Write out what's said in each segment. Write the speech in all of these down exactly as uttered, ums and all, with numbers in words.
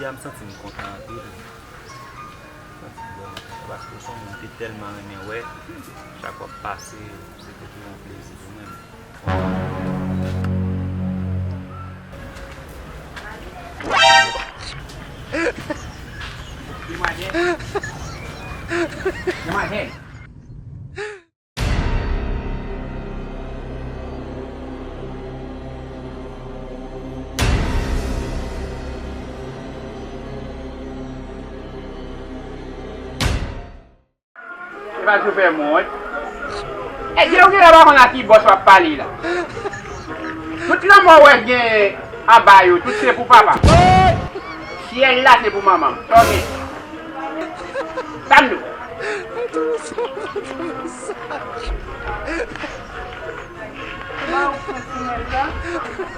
M santi m kontan anpil. M santi m vrèman kontan paske w se yon moun m te tèlman renmen wè. Chak w ap pase, se te toujou yon plezi pou mwen. Demwazèl. Demwazèl. E pa sou fè mwen wont. E Dye, ou genlè pa konn a ki bòs w ap pale la. Tout lanmò w wè gen anba yo, tout se pou papa. Syèl la se pou manman m. Ok. Sa m di w.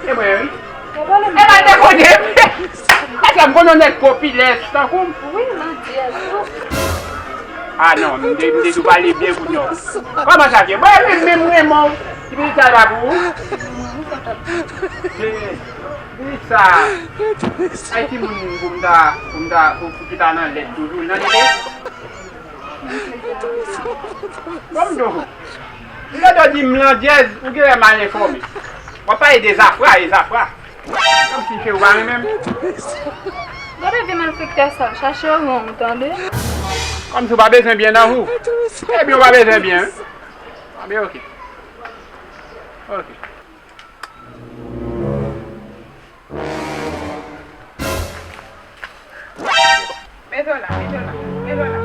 E mwen, wi. E pa dekonnen. Paske m konn yon nèg popilè tankou m. Wi, m an dyèz tou. Ah non, m te, m te tou pale byen kounye a. Kòman sa fè? Mwen menm, menm renmen w. Ti pitit sa e pa pou ou? Ti pitit sa. Ay, timoun pou m ta, pou m ta, pou, pou ki ta nan lèt toujou. Nan lèt. Bon, m di w. Lè w di m landyèz, ou genlè mal enfòme. W ap pale de Zafra, e Zafra. Kòmsi se ou pa renmen m. Gade vye malfektè sa, chache yon, ou tande? Kòmsi ou pa bezwen byen nan ou. Ebyen, ou pa bezwen byen, wi. Ebyen, ok. Ok. Mete w la, mete w la, mete w la.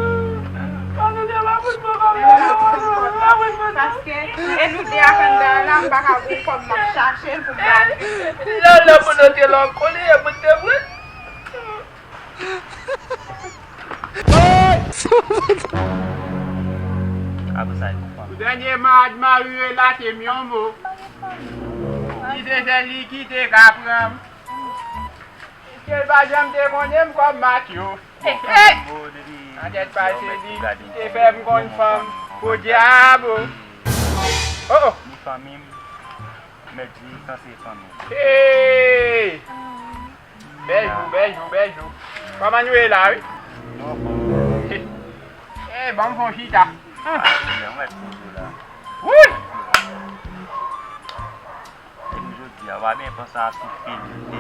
Paske e nou de a k anndan an la, m pa ka gon kòb m ap chache l pou m ba l. Lè, lè moun nan te lakòl, e moun te vre. Apre sa, e konprann. Pou dènye ma-, mari relate m yon mo. Li se sèl li ki te ka pran m. Piske l pa janm te konnen m kòm matyo. Bon, fanmi m, depi lè w mèt tou gade m, fanmi m, fanmi m, fanmi m, fanmi m. Oh, oh. Ni fanmi m, mèt di, kan se fanmi m. Hey! Bèl jou, bèl jou, bèl jou. Kòman nou ye la, wi? Nou anfòm. Eh, ban m fè yon chita. Ah, ou mèt poze w la. Wi! Epi jodi a, w pa byen panse a tout filte,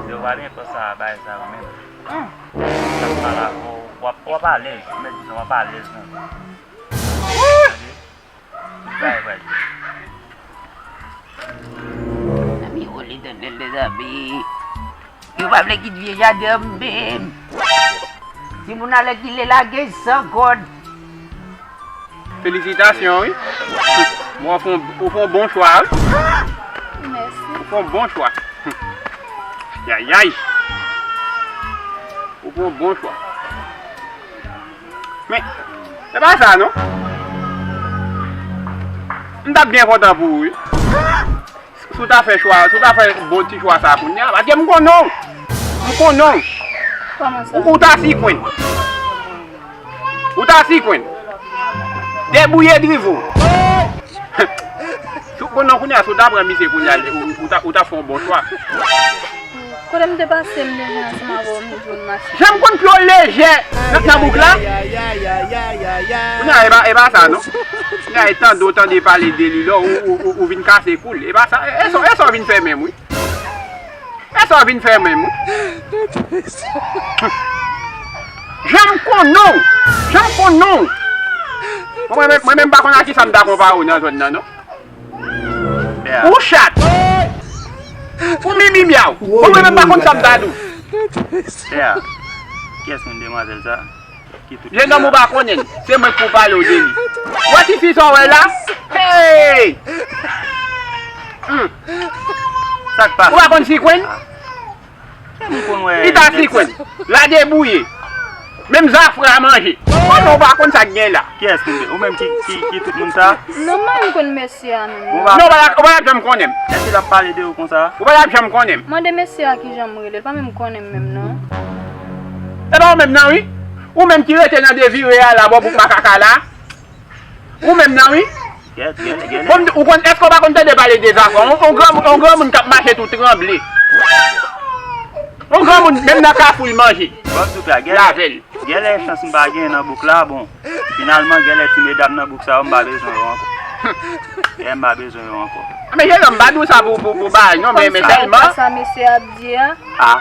w pa byen panse a bagay sa yo menm. Sa k pale avè w, w ap, w ap alèz, mèt di w ap alèz menm. Wi! Tout bagay pral byen. Mezanmi, ole tande l, mezanmi. Yo pa vle kit vye jaden an menm. Timoun alèkile lage san kòd. Felisitasyon, wi. Bon, ou fè yon, ou fè yon bon chwa, wi. Mèsi. Ou fè yon bon chwa. Yayay. Ou fè yon bon chwa. Men, se pa sa, non. M t ap byen kontan pou ou, wi. Si w ta fè chwa, si w ta fè bon ti chwa sa kounye a, paske m konnen w. M konnen w. Kòman sa? Ou, ou ta sikwenn. Ou ta sikwenn. Debouye drive w. Si w konnen w kounye a, si w ta pran misye kounye a, ou, ou ta, ou ta fè yon bon chwa. Kote m te pase, m te vin ansanm avè w, m jwenn mache. Jan m konn pye w lejè nan, nan bouk la. Kounye a, e pa, e pa sa, non. Kounye a, e tande w tande pale de li la, ou, ou, ou, ou vin kase kou l. E pa sa, e, e sa, e sa w vin fè menm, wi. E sa w vin fè menm, wi. Jan m konnen w, jan m konnen w. Mwen menm, mwen menm, m pa konn a kisa m ta konpare w nan zòn nan, non. Ou chat. Ou mimi myaw. Ou mwen menm pa konn sa m ta di w. Pè a, kiyès moun demwazèl sa? Ki tout jenòm ou pa konnen l. Se mwen k pou pale w de li. Ou wè ti fi sa w wè la? Hey! Hmm. Sa k pase? Ou pa konn sikwenn? Li ta sikwenn. La debouye. Menm zafra a manje. Kòman ou pa konn sa k gen la? Kiyès ki, ou menm ki, ki, ki tout moun sa? Non, mwen m konn mesye a menm. Non, ou pa t ap, ou pa t ap janm konnen m. Èske l ap pale de ou konsa? Ou pa t ap janm konnen m. Mande mesye a kijan m rele, l pa menm konnen m menm non. E pa ou menm nan wi. Ou menm ki rete nan devire a la bò bouk makaka la. Ou menm nan wi. Bon, ou konn, èske w pa konn tande pale de zafra? On, on gran, on granmoun k ap mache tou tranble. On granmoun, menm nan kafou, li manje. Bon, souple, genlè, genlè chans m pa genyen nan bouk la, bon. Finalman, genlè ti medam nan bouk sa yo, m pa bezwen yo ankò. Genlè m pa bezwen yo ankò. Men jennonm, m pa di w sa pou, pou, pou bagay, non, men, men sèlman. Sa mesye ap di a. Ah.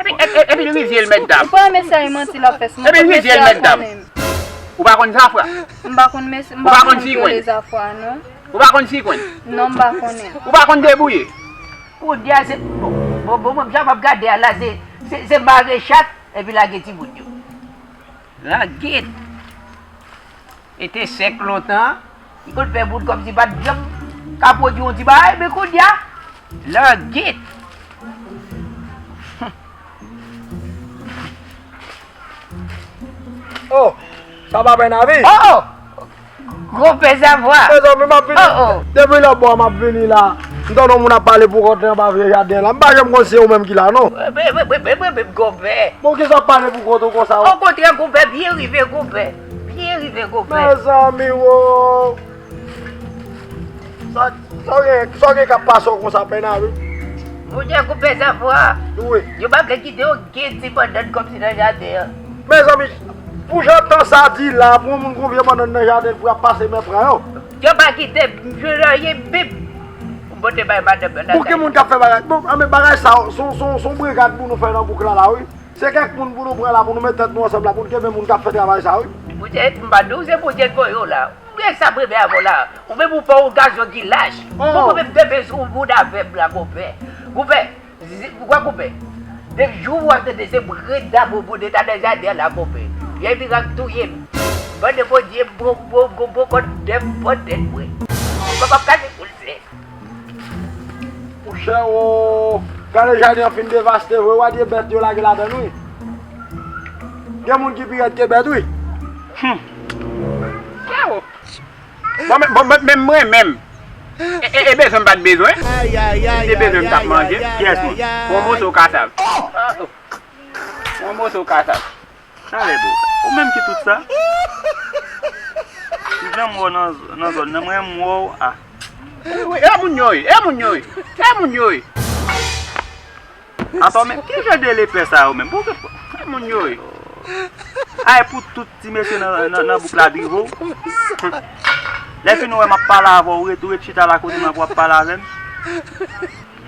Epi, epi, epi l rizye l, mètdam. Ou pa renmen sa, e manti l ap fè, se mwen. Epi l rizye l, mètdam. Ou pa konn zafra? M pa konn mesye, m pa konn vole zafra, non. Ou pa konn sikwenn? Non, m pa konnen. Ou pa konn debouye? Kounye a se, bon, bon, bon, bon, jan m ap gade a la, se, se, se mare chat, epi lage timoun yo. Langit. E te sèk lontan, li konn fè moun kòmsi pa t janm ka pwodui yon ti bagay, men kounye a, langit. Oh, sa pa pèn avi? Oh, oh! Gwo pè zavwa! Mezanmi, m ap vini. Oh, oh! Depi lè bò m ap vini la, m tande yon moun ap pale pou kont li anba vye jaden la. M pa janm konn se ou menm ki la, non. Mwen, mwen, mwen, mwen, mwen menm, gwo pè. Bon, kisa w ap pale pou kont ou konsa, wi? Okontrè, gwo pè, byen rive, gwo pè. Byen rive, gwo pè. Mezanmi, wo! Sa, sa w gen, sa w gen k ap pase w konsa, pèn avi? Bondye, gwo pè zavwa. Wi. Yo pa vle kite yo gen ti pandan kòmsi nan jaden an. Mezanmi, pou jan tan sa di la, pou yon moun gon vye bannann nan jaden pou ap pase men pran yo. Yo pa kite, m jwenn anyen, bip. M pote bay madanm nan. Bon, ki moun k ap fè bagay? Bon, anben bagay sa, se yon, se yon, se yon brigad pou nou fè nan bouk la, la, wi. Se kèk moun pou nou pran la, pou nou met tèt nou ansanm la, pou nou kenbe moun k ap fè travay sa, wi. Poutèt, m pa di w se Bondye k voye w la. Ou gen sa premye avè w la. Ou menm ou pa w gazon ki lach. Oh. Ou menm te bezwen ou moun avè m la, gwo pè. Gwo pè, zi- ou kwè gwo pè. Depi jou w ap tande se breda bobo de ta nan jaden la, gwo pè. Vye mirak touye m. Bande Bondye, bon, bon, bon, bon, kòd dèm, bon, dèm, mwen. Mwen p ap kache pou l sè. Monchè, o, gade jaden an fin devaste vre, w a di e bèt yo lage ladann, wi. Gen moun ki pi rèd ke bèt, wi. Hmm. Bon, men, bon, men, men mwen menm. E, e, e bezwen m pa t bezwen. Si m te bezwen m t ap manje. Kiyès moun? Yon moso kasav. Yon moso kasav. Talè, bro. Ou menm ki tout sa? M janm wè w nan, nan zòn nan, mwen m wè w, a. E, e moun yo ye, e moun yo ye, e moun yo ye. Atò, men, ki jan de lepè sa yo menm? Pou, pou, e moun yo ye. Ay, pou tout ti mesye nan, nan, nan bouk la drive w. Lè fini w wè m ap pale avè w, ou ret, ou ret chita la kote mwen pou w ap pale avè m.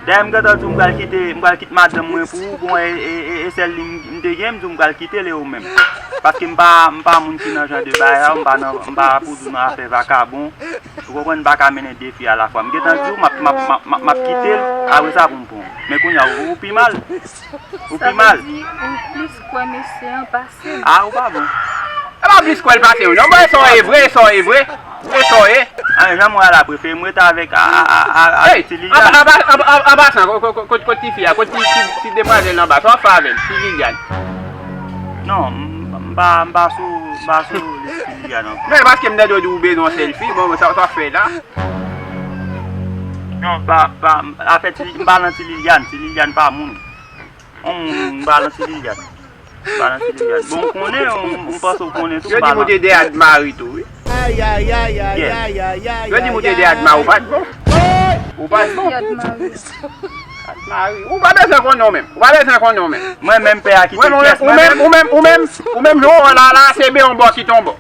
Dayè, m gentan di w m pral kite, m pral kite madanm mwen pou ou, bon, e, e, e, e sèl li m, m te gen, m di w m pral kite l e ou menm. Paske m pa, m pa moun ki nan jan de bagay sa yo, m pa nan, m pa pou di w nan afè vakabon. Ou konprann, m pa ka mennen de fi alafwa. M gentan di w, m ap, m ap, m ap, m ap, m ap kite l, apre sa pou m pran w. Men kounye a, ou, ou pi mal. Ou pi mal. Sa vle di, ou plis kwè mesye an pase m. A, ou pa bon. E pa plis kwè l pase w, non, bon, e sa w ye vre, e sa w ye vre. E sa w ye. A, jan m wè a la, prefere m rete avèk a, a, a, a, a, ti Liliane. An, an, an, an, an pasan, ko-, ko-, ko-, kot, kot ti fi a, kot ti, ti, ti demwazèl anba, sa w ap fè avè l, ti Liliane? Non, m, m pa, m pa sou, m pa sou lis ti Liliane ankò. Men paske m tande w di w bezwen yon sèl fi, bon, sa, sa w ap fè la? Non, pa, pa, afè ti, m pa nan ti Liliane, ti Liliane pa moun. Yon moun, m pa nan ti Liliane. M pa nan ti Liliane. Bon, m konnen, m, m panse w konnen tou, m pa nan. Yo di m ou te de Admari tou, wi. Yes. Yo di m ou te de Admari, ou pa t bon. Ou pa t bon. Admari. Ou pa bezwen konnen w menm. Ou pa bezwen konnen w menm. Mwen menm pè a kite pyès mwen menm. Ou menm, ou menm, ou menm, ou menm, jan w wè la, la, se be yon bò kite yon bò.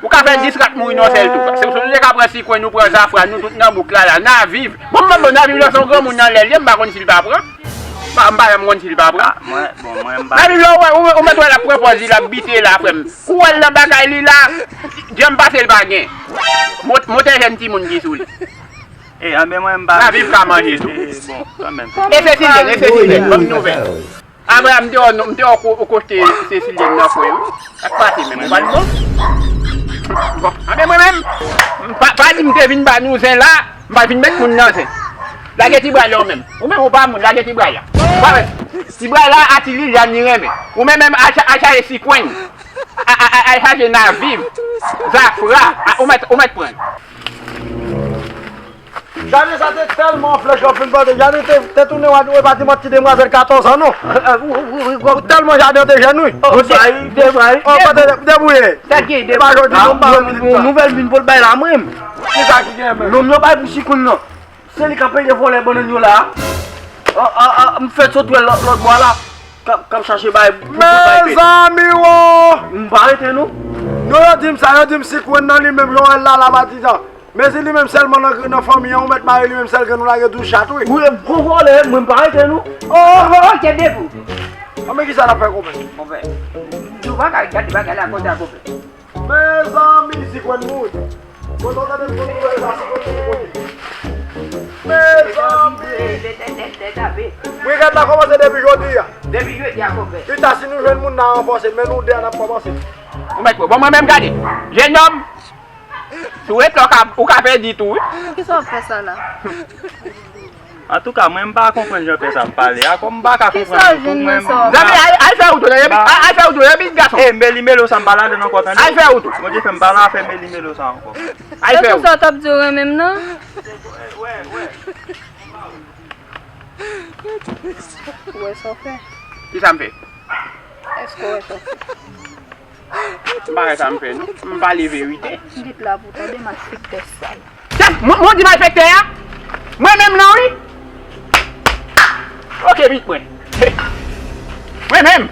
Ou ka fè dis rat mouri nan yon sèl tou. Se, se nou te ka pran sikwen, nou pran zafra, nou tout nan bouk la, la, n a viv. Bon, m mande w, n a viv la, se yon granmoun nan lè l ye, m pa konn si l pa pran. M pa, m pa janm konn si l pa pran. Ah, mwen, bon, mwen, m pa. N a viv la, ou wè, ou, ou mèt wè l ap pran pòz li, l ap bite la, frè m. Ou wè l nan bagay li la, janm pase l pa gen. Mo-, motè jèn timoun ki sou li. E, anben mwen, m pa. N a viv ka manje tou. E, bon, kanmenm. E Cecilienne, e Cecilienne, ban m nouvèl. Apre a, m te wè, m te wè ou ko-, ou kote Cecilienne nan fwe, wi. Sa k pase menm, ou pa t bon? Bon, anben mwen menm, m pa, pa di m te vin ba nou zen la, m pa vin met moun nan zen. Lage ti bra la ou menm. Ou menm ou pa moun, lage ti bra la. Ou pa wè, ti bra la a ti Liliane li renmen. Ou menm menm al cha-, al chache sikwenn. A, a, a, al chache nan viv. Zafra. A, ou mèt, ou mèt pran. Jaden sa te tèlman flèch lè w fin plante. Jaden te, te tounen w a, w pa ti manti demwazèl katòz an non. Ou tèlman jaden an te jèn wi. Oh, ou te, te, oh, kote debouye. Sa ki debouye? E pa jodi non, m pa yon minit sa. Nouvèl vin pou l bay la mwen. Kisa ki gen menm? Nonm nan bay pou sikwenn nan. Se li k ap peye vòlè bannann yo la. Ah, ah, ah, m fèk sot wè lòt, lòt bò la. K ap, k ap chache bay pou, pou bay pete. Mezanmi wo! M pa rete non. Non, yo di m sa, yo di m si kwenn nan li menm, yo wè l la, la patizan. Mezi li menm sèlman nan, nan fanmi an, ou mèt mare li menm sèl grenn ou lage dou chat wi. Wi, gwo vòlè, mwen m pa rete non. Oh, oh, oh, tèt de pou. Anben kisa n ap fè konpè? Konpè. Nou pa ka gade bagay la konsa konpè. Mezanmi, si kwenn mouri. Kote w tande m konn mouri la, si kwenn mouri kote? Mezanmi. Brigad la kòmanse depi jodi a. Depi jodi a konpè. Pita si nou jwenn moun nan ranfòse, men nou de a n ap kòmanse. Ou mèt wè, bon mwen menm gade. Jennonm, si w ret la, w ka, ou ka pèdi tou wi. Poukisa w ap fè sa la? Antouka, mwen m pa konprann jan pè sa ap pale a, kòm m pa ka konprann li tou, mwen. Zanmi, al, al fè wout ou nan yon bit, al, al fè wout ou nan yon bit, gason. E, meli melo sa m pa ladann ankò, tande. Al fè wout ou. Bondye fè m pa nan afè meli melo sa ankò. Al fè wout. Se konsa w t ap di w renmen m nan? Ou wè sa w fè? Kisa m fè? Èske w wè sa w fè? M pa wè sa m fè non. M pale verite. Git la pou tande malfektè sal. Chèf, mwen, mwen di malfektè a? Mwen menm nan wi. Ok, vit mwen. Mwen menm.